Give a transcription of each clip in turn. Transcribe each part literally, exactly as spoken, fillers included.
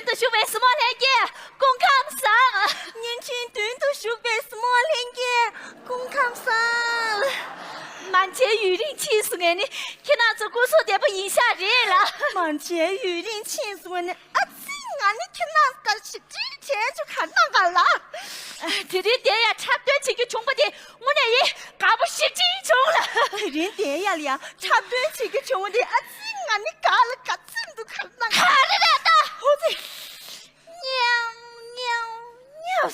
དུ་བཞུགས་པའི་སྲིང་མོ་ལྷན་རྒྱས་སྐུ་ཁམས་བཟང་། བརྙན་འཕྲིན་མདུན་དུ་བཞུགས་པའི་སྲིང་མོ་ལྷན་རྒྱས་སྐུ་ཁམས་བཟང་། མན་ཆད་ཡུན་རིང་ཕྱིན་སོང་ངས་ནི་ཁྱེད་རང་ཚོ་སྐུ་གཟུགས་བདེ་པོ་ཡིན་ཤག་རེད་ལ། མན་ཆད་ཡུན་རིང་ཕྱིན་སོང་ངས་ནི། ཨ་ཙི། ང་ནི་ཁྱེད་རང་ལ་ཞིབ་འཇུག་བྱས་ཆོག་ག་གནང་ག་ལ། དེ་རིང་དེ་ཡང་འཁྲབ་སྟོན་བྱེད་རྒྱུ་བྱུང་པ་དེ་དངོས་གནས་ཡིན་དགའ་པོ་ཞེ་པོ་ཅིག་བྱུང་ལ། དེ་རིང་དེ་ཡང་ལ་ཡང་འཁྲབ་སྟོན་བྱེད་རྒྱུ་བྱུང་བ་དེ། ཨ་ཙི། ང་ནི་ག་ལ་ག་ཚོད་འདུག་ག་གནང་ག་རེ་རེད་ད། ཧོ་ཙི། ཉེའུ་ཉེའུ་ཉེའུ།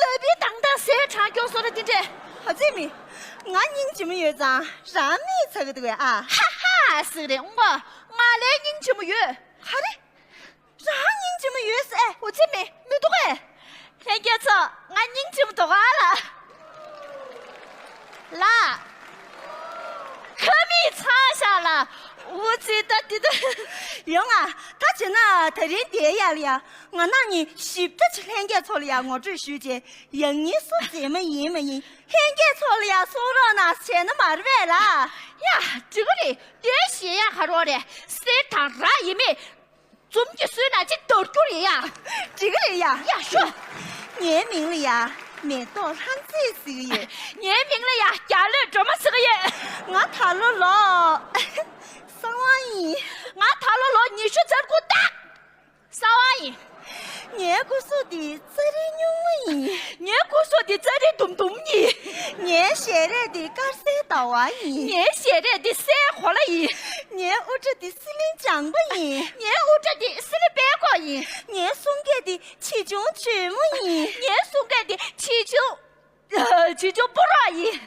ལབ་པའི་དང་དང་ཟས་དྲང་སྐྱོང་སོ་ར་དེ་འདྲས། ཧ་ཙི་མི། ང་སྙིང་རྗེ་མོ་ཡོད་ཙང་རང་མིག་ཚ་གི་འདུག་གས་ཨ། ཧ་ཧ་ཟིག་རེད་འོང་པ། ང་ལས་སྙིང་རྗེ་མོ་ཡོད། ག་རེ། རང་སྙིང་རྗེ་མོ་ཡོད་ཟེར། ཨོ་ཙི་མེ་མི་འདུག་གས། ལྷན་རྒྱས་ཚོ་ང་སྙིང་རྗེ་མོ་འདུག་ག་ལ། ལ། ཁ་མིག་ཚ་ཤག་ལ། ཨོ་ཙི་ད་འདི་ད། ཡོང་ང་། ད་བྱས་ན་དེ་རིང་དེ་ཡ་ལ་ཡ། ང་རང་གཉིས་ཞིབ་ཕྲ་ཅིག་ལྷན་རྒྱས་ཚོ་ལ་ཡ་ངོ་སྤྲོད་ཞུས་རྗེས། ཡང་སྙིང་སུ་མཛེས་མ་ཡིན་མ་ཡིན་ལྷན་རྒྱས་ཚོ་ལ་ཡ་གསུང་རོགས་གནང་བྱས་ན་མ་རེད་པས་ལ། ཡ། འགྲིག་གི་རེད། དེ་ཞེ་ཡ་ག་རོགས་རེད། གསེར་དང་རག་ཡིན་མེད། འཛུམ་གྱིས་བཟོས་ན་ཅི་འདོར་རྒྱུ་རེད་ཡ། འགྲིག་གི་རེད་ཡ། ཡ་ཤོག་ངའི་མིང་ལ་ཡ་མེ་ཏོག་ལྷ་མཛེས་ཟེར་གྱི་ཡོད། ངའི་མིང་ལ་ཡ་རྒྱ་ལོས་སྒྲོལ་མ་ཟེར་གྱི་ཡོད། ང་ད་ལོ་ལོ། གསར་བ་ཡིན། ང་ད་ལོ་ལོ་ཉི་ཤུ་རྩ་དགུ་ཏག་གསར་བ་ཡིན། ངའི་སྐུ་གཟུགས་འདི་རྩ་རིང་སྙུང་མོ་ཡིན། ངའི་སྐུ་གཟུགས་འདི་རྩ་རིང་དུམ་དུམ་ཡིན། ངའི་ཞལ་རས་འདི་དཀར་གསལ་ཟླ་བ་ཡིན། ངའི་ཞལ་རས་འདི་གསལ་གོ་ལ་ཡིན། ངའི་དབུ་སྐྲ་འདི་སི་ལིང་ལྗང་པ་ཡིན། ངའི་དབུ་སྐྲ་འདི་སི་ལིང་པད་ཀོག་ཡིན། ངའི་གསུང་སྐད་འདི་ཆེ་ཆུང་གཅེས་མོ་ཡིན། ངའི་གསུང་སྐད་འདི་ཆེ་ཆུང་། ཆེ་ཆུང་སྤོ་རོག་ཡིན།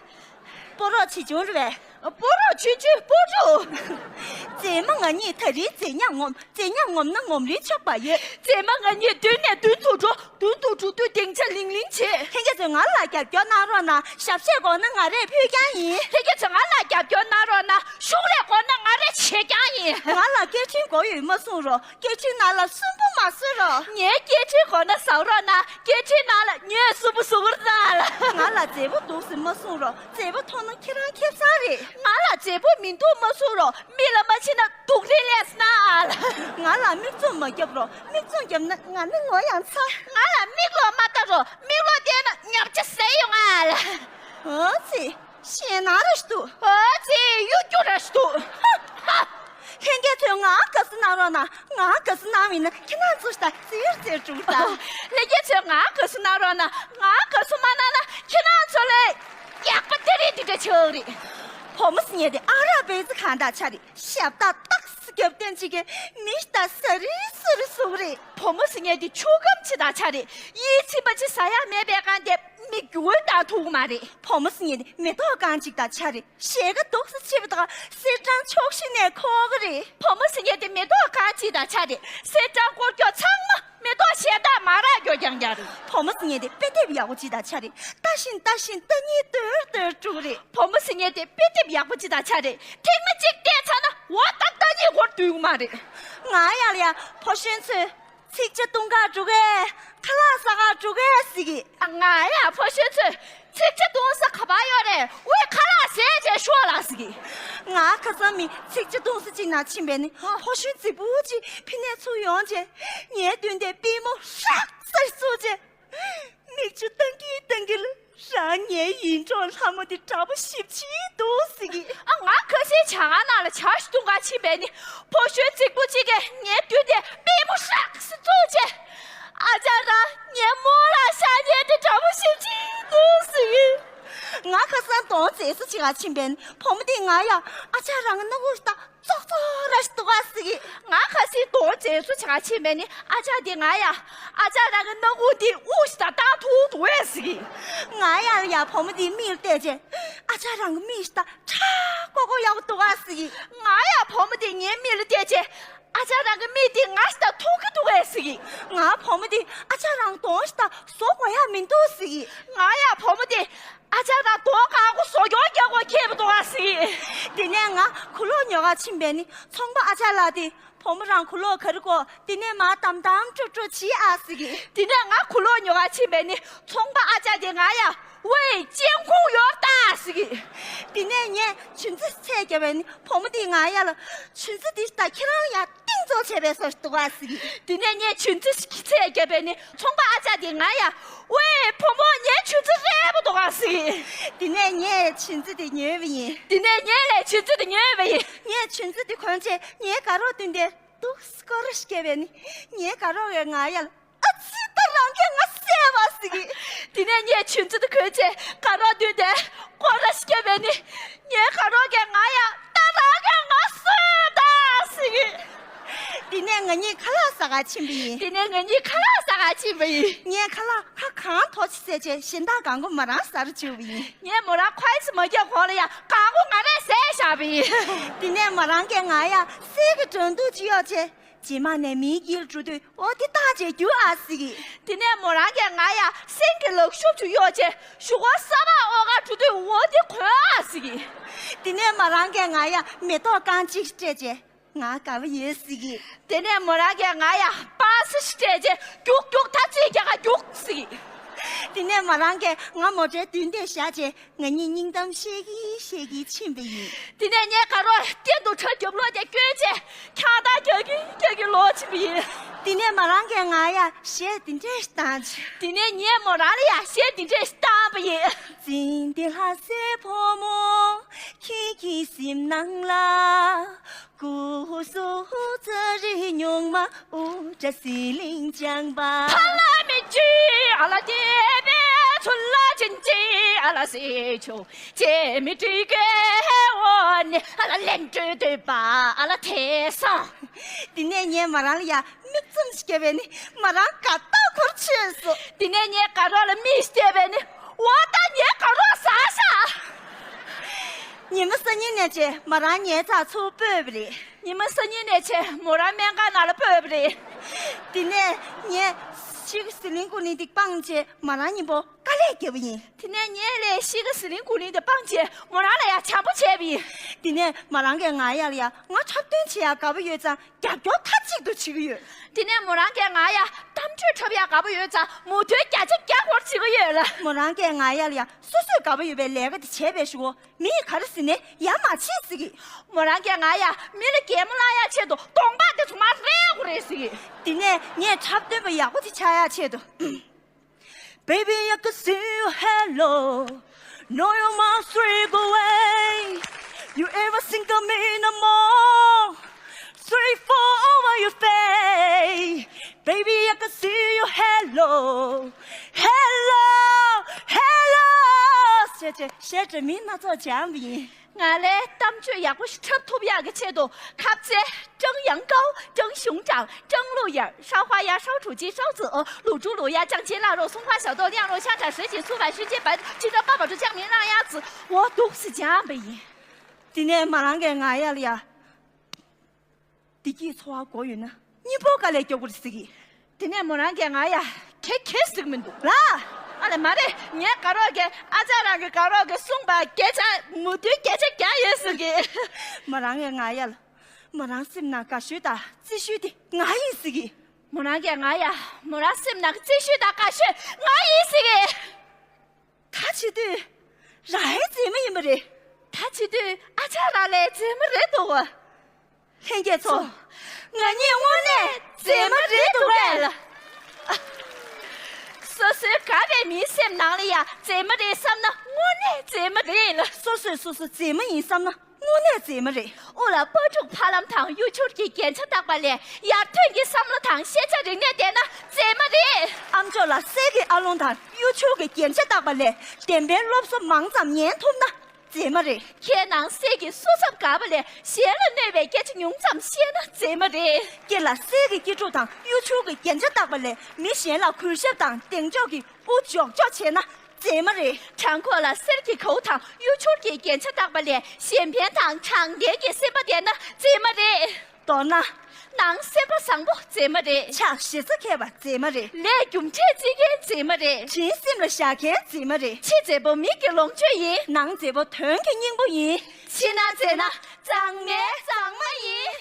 སྤོ་རོག་ཆེ་ཆུང་རེད་པས། སྤོ་རོག་ཆུང་ཆུང་སྤོ་རོག་མཛེས་མ་ང་གཉིས་ད་རིང་མཛེས་ཉམས་ངོམ། མཛེས་ཉམས་ངོམ་ན་ངོམ་རིན་ཆོག་པ་ཡོད། མཛེས་མ་ང་གཉིས་མདུན་ནས་མདུན་དུ་འགྲོ། མདུན་དུ་འགྲོ་དུས་སྡིངས་ཆ་ལིང་ལིང་བྱེད། ལྷན་རྒྱས་ཚོས་ང་ལ་རྒྱབ་སྐྱོར་གནང་རོགས་གནང་། ཞབས་གཞས་དགོས་ན་ང་རས་ཕུལ་རྐྱང་ཡིན། ལྷན་རྒྱས་ཚོས་ང་ལ་རྒྱབ་སྐྱོར་གནང་རོགས་གནང་། ཤུགས་ལས་དགོས་ན་ང་རས་བྱེད་རྐྱང་ཡིན། ང་ལ་སྐད་འཕྲིན་དགོས་ཡོད་མ་གསུང་རོགས། སྐད་འཕྲིན་ནང་ལ་སུན་པོ་མ་བཟོ་རོགས། ངའི་སྐད་འཕྲིན་གོ་ན་ཟ་རོགས་གནང་། སྐད་འཕྲིན་ནང་ལ་ངས་སུན་པོ་བཟོ་གི་རེད་ད། ང་ལ་མཛེས་པོ་འདུག་ཟེར་མ་གསུང་རོགས། མཛེས་པོ་མཐོང་ན་ཁྱེད་རང་ཁེ་བཟང་རེད། ང་ལ་མཛེས་པོ་མི་འདུག་མ་གསུང་རོགས། མིག་ལ་མ་ཕྱིན་ན་སྡུག་རུས་ལས་སྣང་ཨ་ལ། ང་ལ་མིག་བཙུམ་མ་རྒྱབ་རོགས། མིག་བཙུམ་བརྒྱབ་ན་ང་ནི་ངོ་ཡང་ཚ། ང་ལ་མིག་ལོག་མ་ལྟ་རོགས། མིག་ལོག་བལྟས་ན་ཉབ་ཆ་ཟེར་ཡོང་ཨ་ལ། ཨོ་ཙི། ཞེད་སྣང་ར་ཞིག་འདུག་ཨོ་ཙི། གཡོ་སྒྱུ་ར་ཞིག་འདུག་ཧ་ཧ། ལྷན་རྒྱས་ཚོས་ང་དགའ་བསུ་གནང་རོགས་གནང་། ང་དགའ་བསུ་གནང་མིན་ན་ཁྱེད་རང་ཚོ་ཞིག་ད་ཙིར་ཙིར་འགྲོ་གི་ད། ལྷན་རྒྱས་ཚོས་ང་དགའ་བསུ་གནང་རོགས་གནང་། ང་དགའ་བསུ་མ་གནང་ན་ཁྱེད་རང་ཚོ་ལས་ཡག་པ་དེ་རིང་འདི་འདྲ་ཆགས་རེད། བུ་མོ་ཟེར་མཁན་དེ་ཨ་རག་བེ་ཙི་གང་དང་ཆ་རེད། ཞབས་ཏག་ཏག་སི་རྒྱབ་བསྟན་ཅིག་གིས་མི་ཞིག་ད་ས་རི་སུ་རི་སུ་རེད། བུ་མོ་ཟེར་མཁན་དེ་ཆུ་སྐམ་ཅིག་དང་ཆ་རེད། ཡིད་ཚིམ་པ་ཅིག་ཟ་ཡག་མེད་པའི་སྒང་དེ། མི་རྒྱུ་བའི་བཏང་ཐུབ་ཀྱི་མ་རེད། བུ་མོ་ཟེར་མཁན་དེ་མེ་ཏོག་རྐང་གཅིག་དང་ཆ་རེད། ཞལ་ཁ་སྡུག་ས་ཆེ་བ་དང་གསེར་སྦྲང་ཕྱོགས་བཞི་ནས་འཁོར་གི་རེད། བུ་མོ་ཟེར་མཁན་དེ་མེ་ཏོག་རྐང་གཅིག་དང་ཆ་རེད། གསེར་སྦྲང་སྐོར་སྐྱོ་ཚང་མ་མེ་ཏོག་ཞལ་ཏག་མ་རག་སྐྱོ་རྐྱང་རྐྱང་རེད། བུ་མོ་ཟེར་མཁན་དེ་དཔེ་དེབ་ཡག་པོ་གཅིག་དང་ཆ་རེད། ལྟ་བཞིན་ལྟ་བཞིན་ལྟ་གཉིས་སྡོད་སྡོད་འགྲོ་གི་རེད། བུ་མོ་ཟེར་མཁན་དེ་དཔེ་དེབ་ཡག་པོ་གཅིག་དང་ཆ་རེད། ཐེངས་མ་གཅིག་བལྟས་ཚར་ན་འོ་ད་ལྟ་གཉིས་འགོར་སྡོད་ཀྱི་མ་རེད། ང་ཡ་ལ་ཡ་ཕོ་གཞོན་ཚོས། ཚིག་ཇ་བཏུང་ག་འགྲོ་གས། ཁ་ལག་ཟ་ག་འགྲོ་གས་ཟེར་གི། ང་ཡ་ཕོ་གཞོན་ཚོས་ཚིག་ཇ་བཏུང་ས་ག་པར་ཡོད་རེད། ཝེ་ཁ་ལག་ཟས་བྱས་ཤོག་ལ་ཟེར་གི། ང་ཁ་སང་མི་ཚིག་ཇ་བཏུང་ས་གཅིག་ནང་ཕྱིན་པས་ནི་ཕོ་གཞོན་རྫིག་པོ་གཅིག་ཕི་ནས་ཚུར་ཡོང་བྱས་ངའི་མདུན་དེ་པུས་མོ་ཧྲག་ས་བཙུགས་བྱས། མིག་ཆུ་བཏང་གི་བཏང་གི་ལ། རང་ངའི་ཡིད་འཕྲོག་ལྷ་མོ་འདི་དྲག་པོ་ཞེ་པོ་ཅིག་འདུག་ཟེར་གི། ཨ། ང་ཁ་སང་ཇ་ཁང་ནང་ལ་ཇ་ཞིག་བཏུང་ག་ཕྱིན་པས་ནི་ཕོ་གཞོན་རྫིག་པོ་གཅིག་གིས་ངའི་མདུན་དེ་པུས་མོ་ཧྲག་སེ་བཙུགས་བྱས། ཨ་ཅག་རང་ངའི་རྨོ་ལགས་ཤ་ཉེ་དེ་དྲག་པོ་ཞེ་པོ་ཅིག་འདུག་ཟེར་གི། ང་ཁ་སང་གདོང་མཛེས་བཟོ་བྱེད་ག་ཕྱིན་པས་ནི་བུ་མོ་དེས་ང་ཡ་ཨ་ཅག་རང་གི་སྣ་ཁུག་ཞིག་ད། ཙོག་ཙོག་ར་ཞིག་འདུག་ག་ཟེར་གི། ང་ཁ་སང་གདོང་མཛེས་བཟོ་བྱེད་ག་ཕྱིན་པས་ནི་ཨ་ཅག་དེས་ང་ཡ། ཨ་ཅག་རང་གི་སྣ་ཁུག་དེ་དབུགས་ཤིག་ད་བཏང་ཐུབ་འདུག་གས་ཟེར་གི། ང་ཡ་ལ་ཡ་བུ་མོ་དེའི་མིག་ལ་བལྟས་བྱས། ཨ་ཅག་རང་གི་མིག་ཤིག་ད་ཁྲ་ཀོ་ཀོ་ཡག་པོ་འདུག་ག་ཟེར་གི། ང་ཡ་བུ་མོ་དེ་ངའི་མིག་ལ་བལྟས་བྱས། ཨ་ཅག་རང་གི་མིག་དེ་ང་ཤིག་ད་མཐོང་གི་འདུག་གས་ཟེར་གི། ང་བུ་མོ་དེ་ཨ་ཅག་རང་གདོང་ཤིག་ད་བཟོ་དགོས་ཡ་མི་འདུག་ཟེར་གི། ང་ཡ་བུ་མོ་དེ། ཨ་ཅག་རང་གདོང་ཁ་ཁོ་བཟོ་སྐྱོང་རྒྱག་དགོས་ཁེལ་འདུག་ག་ཟེར་གི། དེ་ནས་ང་གོས་ལོག་ཉོ་ག་ཕྱིན་པས་ནི་ཚོང་པ་ཨ་ཅག་ལགས་དེས་བུ་མོ་རང་གོས་ལོག་ག་རེ་དགོས་དེ་ནས་མར་དམ་དམ་སྤྲོ་སྤྲོ་བྱེད་ཨ་ཟེར་གི། དེ་ནས་ང་གོས་ལོག་ཉོ་ག་ཕྱིན་པས་ནི་ཚོང་པ་ཨ་ཅག་དེས་ང་ཡ་ཝེ་ཅན་ཁུང་ཡོད་ད་ཟེར་གི། དེ་ནས་ངས་ཆུ་ཚོད་ཚད་བརྒྱབ་པས་ནི་བུ་མོ་དེས་ང་ཡར་ལ། ཆུ་ཚོད་འདི་ད་ཁྱེད་རང་ལ་ཡང་གཏིང་ཚོགས་བྱས་པའི་བཟོ་ཞིག་འདུག་ག་ཟེར་གི། དེ་ནས་ངས་ཆུ་ཚོད་ཚད་བརྒྱབ་པས་ནི་ཚོང་པ་ཨ་ཅག་དེས་ང་ཡར། ཝེ། བུ་མོ། ངའི་ཆུ་ཚོད་རལ་པོ་འདུག་ག་ཟེར་གི། དེ་ནས་ངས་ཆུ་ཚོད་དེ་ཉོས་པ་ཡིན། དེ་ནས་ངས་ལས་ཆུ་ཚོད་དེ་ཉོས་པ་ཡིན། ངས་ཆུ་ཚོད་དེ་གོན་བྱས་ངའི་དགའ་རོགས་མདུན་དེར་འདུག་སེ་སྐོར་ར་ཞིག་བརྒྱབ་པས་ནི་ངའི་དགའ་རོགས་ཀྱིས་ང་ཡར་ལ། ཨ་ཙི། ད་རང་གིས་ང་བསད་པ་ཟེར་གི། དེ་ནས་ངས་ཆུ་ཚོད་དེ་གོན་བྱས་དགའ་རོགས་མདུན་དེར་སྐོར་ར་ཞིག་བརྒྱབ་པས་ནི་ངའི་དགའ་རོགས་ཀྱིས་ང་ཡར། ད་རང་གིས་ང་གསོད་ད་ཟེར་གི། དེ་ནས་ང་གཉིས་ཁ་ལག་ཟ་གར་ཕྱིན་པ་ཡིན། དེ་ནས་ང་གཉིས་ཁ་ལག་ཟ་གར་ཕྱིན་པ་ཡིན། ངས་ཁ་ལག་ཁ་གང་ཐོག་ཅིག་བཟས་བྱས་གཞན་དག་གང་པོ་མོ་རང་ཟ་རུ་བཅུག་པ་ཡིན། ངས་མོ་རང་ཁོ་ཡིས་མ་རྒྱག་གོང་ལ་ཡ་གང་པོ་ང་རས་བཟས་བཞག་པ་ཡིན། དེ་ནས་མོ་རང་གིས་ང་ཡར་གསེར་གྱི་སྦྲང་ཐུག་ཅིག་གཡོགས་བྱས། རྗེས་མ་ནས་མིའི་དཀྱིལ་འགྲོ་དུས་འོ་དེ་བཏགས་བྱས་རྒྱུགས་ཨ་ཟེར་གི། དེ་ནས་མོ་རང་གིས་ང་ཡར་སེང་གེ་ལག་ཤུབས་ཅིག་གཡོགས་བྱས་གཞུག་གུ་ས་ཕག་འོག་ག་འགྲོ་དུས་འོ་དེ་གོན་ཨ་ཟེར་གི། དེ་ནས་མོ་རང་གིས་ང་ཡར་མེ་ཏོག་རྐང་གཅིག་སྤྲད་བྱས། ང་དགའ་པོ་ཡོད་ཟེར་གི། དེ་ནས་མོ་རང་གིས་ང་ཡར་པ་སེ་ཞིག་སྤྲད་རྗེས་རྒྱུག་རྒྱུག་ད་ཅི་རྒྱག་ག་རྒྱུགས་ཟེར་གི། དེ་ནས་མོ་རང་གིས་ང་མོ་ཊའི་མདུན་དེར་བཞག་བྱས་ང་གཉིས་སྙིང་གཏམ་བཤད་གི་བཤད་གི་ཕྱིན་པ་ཡིན། དེ་ནས་ངའི་དགའ་རོགས་སྟེང་དུ་ཁྲ་རྒྱབ་ལོགས་དེ་བསྐྱོན་བྱས་འཁྱག་རྟགས་རྒྱག་གི་རྒྱག་གི་ལོག་ཕྱིན་པ་ཡིན། དེ་ནས་མོ་རང་གིས་ང་ཡར་གཞས་འདི་འདྲས་ཞིག་བཏང་བྱས། དེ་ནས་ངས་མོ་རང་ལ་ཡར་གཞས་འདི་འདྲས་ཞིག་བཏང་པ་ཡིན། འཛིན་དེ་ལྷ་སའི་ཕོ་མོ། ཁྱེད་ཀྱི་སེམས་ནང་ལ། སྐུ་གཟུགས་ཚ་རེ་རྙོག་མ་དབུ་སྐྲ་ཟི་ལིང་ལྗང་པ། ཕ་ལ་མི་ཅི་ཨ་ལ་ཏེ་པེ་ཚུ་ལ་ཅིན་ཅི་ཨ་ལ་སི་ཆུ་ཅེ་མི་ཏི་ཀེ་འོ་ནི་ཨ་ལ་ལེན་ཏྲུ་ཏུ་པ་ཨ་ལ་ཐེ་སང་། དེ་ནས་ངས་མོ་རང་ལ་ཡར་མིག་བཙུམ་ཞིག་བརྒྱབ་པས་ནི་མོ་རང་དགའ་ཏོག་ཁོར་ཆོས་སོ། དེ་ནས་ངས་དགའ་རོགས་ལ་མིག་ཞིག་བལྟས་པས་ནི་འོ་ད་ངའི་དགའ་རོགས་ཟ་ཤག། ཉི་མ་གསར་རྙིང་ནས་བྱས་མོ་རང་ངའི་ཚབ་ཚུར་སྤོས་པ་རེད། ཉི་མ་གསར་རྙིང་ནས་བྱས་མོ་རང་སྨན་ཁང་ནང་ལ་སྤོས་པ་རེད། དེ་ནས་ངས་ཤི་ཀ་ཟི་ལིང་ཀུ་ལིང་དེ་སྤངས་བྱས་མོ་རང་མཉམ་པོ་དཀའ་ལས་བརྒྱབ་པ་ཡིན། དེ་ནས་ངས་ལས་ཤི་ཀ་ཟི་ལིང་ཀུ་ལིང་དེ་སྤངས་བྱས་མོ་རང་ལ་ཡར་བྱམས་པོ་བྱས་པ་ཡིན། དེ་ནས་མོ་རང་གིས་ང་ཡར་ལ་ཡར་ང་འཁྲབ་སྟོན་བྱེད་ཡག་དགའ་པོ་ཡོད་ཙང་རྒྱབ་སྐྱོར་མཐའ་གཅིག་ཏུ་བྱེད་ཀྱི་ཡོད། དེ་ནས་མོ་རང་གིས་ང་ཡར་གཏམ་བརྗོད་འཁྲབ་ཡག་དགའ་པོ་ཡོད་ཙང་མོ་དོན་བརྒྱ་ཆ་བརྒྱ་སྐོར་བྱེད་ཀྱི་ཡོད་ལ། མོ་རང་གིས་ང་ཡར་ལ་ཡར་སོ་སོས་དགའ་པོ་ཡོད་པའི་ལས་ཀ་དེ་བྱས་པའི་གཞུག་གུ་མི་ཡིས་ག་རེ་ཟེར་ནའི་ཡ་མ་བྱེད་ཟེར་གི། མོ་རང་གིས་ང་ཡར་མི་ལ་གད་མོ་བླངས་ཡག་ཆེད་དུ་གདོང་པ་དེ་ཚང་མ་རལ་དགོས་རེད་ཟེར་གི། དེ་ནས་ངས་འཁྲབ་སྟོན་པ་ཡག་པོ་ཅིག་ཆགས་ཡག་ཆེད་དུ། Baby, I can see your halo. No, your mouth straight away. You ever think of me no more? Three, four over your face. Baby, I can see your halo. Halo, halo. ཞེས་བྱས་ཞེས་བྱས་མི་སྣ་ཚོགས་འཇམ་པ་ཡིན། ང་ལས་གཏམ་བརྗོད་ཡག་པོ་ཞིག་འཁྲབ་ཐུབ་ཡག་གི་ཆེད་དུ་ཁ་རྩེ་ཀྲང་ཡང་ཀའོ། ཀྲང་ཞུང་ཀྲང་། ཀྲང་ལུའུ་ཡར། ཧྲའོ་ཧྭ་ཡ། ཧྲའོ་ཁྲུའུ་ཅི། ཧྲའོ་ཙི་ཨོ། ལུའུ་ཀྲུའུ་ལུའུ་ཡ། ཅང་ཅེ་ལ་རོ། སུང་ཧྭ་ཞའོ་ཏོ། ལིའང་ལོ། ཤང་ཁྲ་ཧྲི་ཅི། ཚུའུ་ཧྥན་ཤུན་ཅེ། པ་ཅི་ཏོ། པ་པ་ཀྲུའུ། ཅང་མིན་རང་ཡ་ཙི། འོ་འདུག་སེ་འཇམ་པ་ཡིན། དེ་ནས་མོ་རང་གིས་ང་ཡར་ལ་ཡར། བདེ་སྐྱིད་འཚོ་བ་དགོས་ཡོད་ན་གཉེན་པོ་དཀའ་ལས་རྒྱག་དགོས་རེད་ཟེར་གི། དེ་ནས་མོ་རང་གིས་ང་ཡར་གེ་གེ་ཟེར་གི་མི་འདུག་ལ། ཨ་ལས་མ་རེད། ངའི་དགའ་རོགས་ཀྱིས། ཨ་ཅག་རང་གི་དགའ་རོགས་ཀྱིས་གསུངས་པ་སྐད་ཆ་མུ་མཐུད་སྐད་ཆ་རྒྱག་ཡོད་ཟེར་གི། མོ་རང་གིས་ང་ཡར་ལ། མོ་རང་སེམས་ནང་དགའ་ཤོས་དང་རྩེ་ཤོས་དེ་ང་ཡིན་ཟེར་གི། མོ་རང་གིས་ང་ཡར། མོ་རང་སེམས་ནང་གི་རྩེ་ཤོས་དང་དགའ་ཤོས་ང་ཡིན་ཟེར་གི། ད་བྱེད་དུས་རང་ཡང་མཛེས་མ་ཡིན་པ་རེད། ད་བྱེད་དུས་ཨ་ཅག་རང་ལས་མཛེས་མ་རེད་འདུག་ག། ལྷན་རྒྱས་ཚོ། ང་གཉིས་དངོས་གནས་མཛེས་མ་རེད་འདུག་གས། སོ་སོའི་དགའ་བའི་མིའི་སེམས་ནང་ལ་ཡང་མཛེས་མ་རེད་བསམ་ན་དངོས་གནས་མཛེས་མ་རེད་ལ། སོ་སོས་སོ་སོ་མཛེས་མ་ཡིན་བསམ་ན་དངོས་གནས་མཛེས་མ་རེད། དབུ་ལ་སྤ་ཕྲུག་ཕ་ལམ་དང་གཡུ་བྱུར་གྱི་རྒྱན་ཆ་བཏགས་པ་ལས་ཡར་ཐོན་གྱི་བསམ་བློ་དང་ཤེས་བྱ་རིག་གནས་ལྡན་ན་མཛེས་མ་རེད། ཨམ་ཅོག་ལ་གསེར་གྱི་ཨ་ལོང་དང་གཡུ་བྱུར་གྱི་རྒྱན་ཆ་བཏགས་པ་ལས་བདེན་པའི་སློབ་གསོ་མང་ཙམ་ཉན་ཐུབ་ན་མཛེས་མ་རེད། ཁའི་ནང་གསེར་གྱི་སོ་ཚབ་དགའ་བ་ལས་གཞན་ལ་གནོད་པའི་སྐད་ཆ་ཉུང་ཙམ་བཤད་ན་མཛེས་མ་རེད། སྐེ་ལ་གསེར་གྱི་སྐེ་འབྲུ་དང་གཡུ་བྱུར་གྱི་རྒྱན་ཆ་བཏགས་པ་ལས་མི་གཞན་ལ་གུས་ཞབས་དང་གདེང་འཇོག་གི་དབུ་འཇོག་འཇོག་བྱས་ན་མཛེས་མ་རེད། བྲང་ཁོག་ལ་གསེར་གྱི་གའུ་དང་གཡུ་བྱུར་གྱི་རྒྱན་ཆ་བཏགས་པ་ལས་གཞན་ཕན་དང་དྲང་བདེན་གྱི་སེམས་པ་ལྡན་ན་མཛེས་མ་རེད། མདོར་ན། ནང་སེམས་པ་བཟང་པོ་མཛེས་མ་རེད། ཕྱག་ཞེ་ས་མཁས་པ་མཛེས་མ་རེད། ལས་རྒྱུ་འབྲས་བརྩི་མཁན་མཛེས་མ་རེད། དྲིན་སེམས་ལ་བཞག་མཁན་མཛེས་མ་རེད། ཕྱི་མཛེས་པོ་མིག་གི་ལོངས་སྤྱོད་ཡིན། ནང་མཛེས་པོ་དོན་གྱི་སྙིང་པོ་ཡིན། ཕྱི་ནང་མཛེས་ན་གཙང་མའི་གཙང་མ་ཡིན།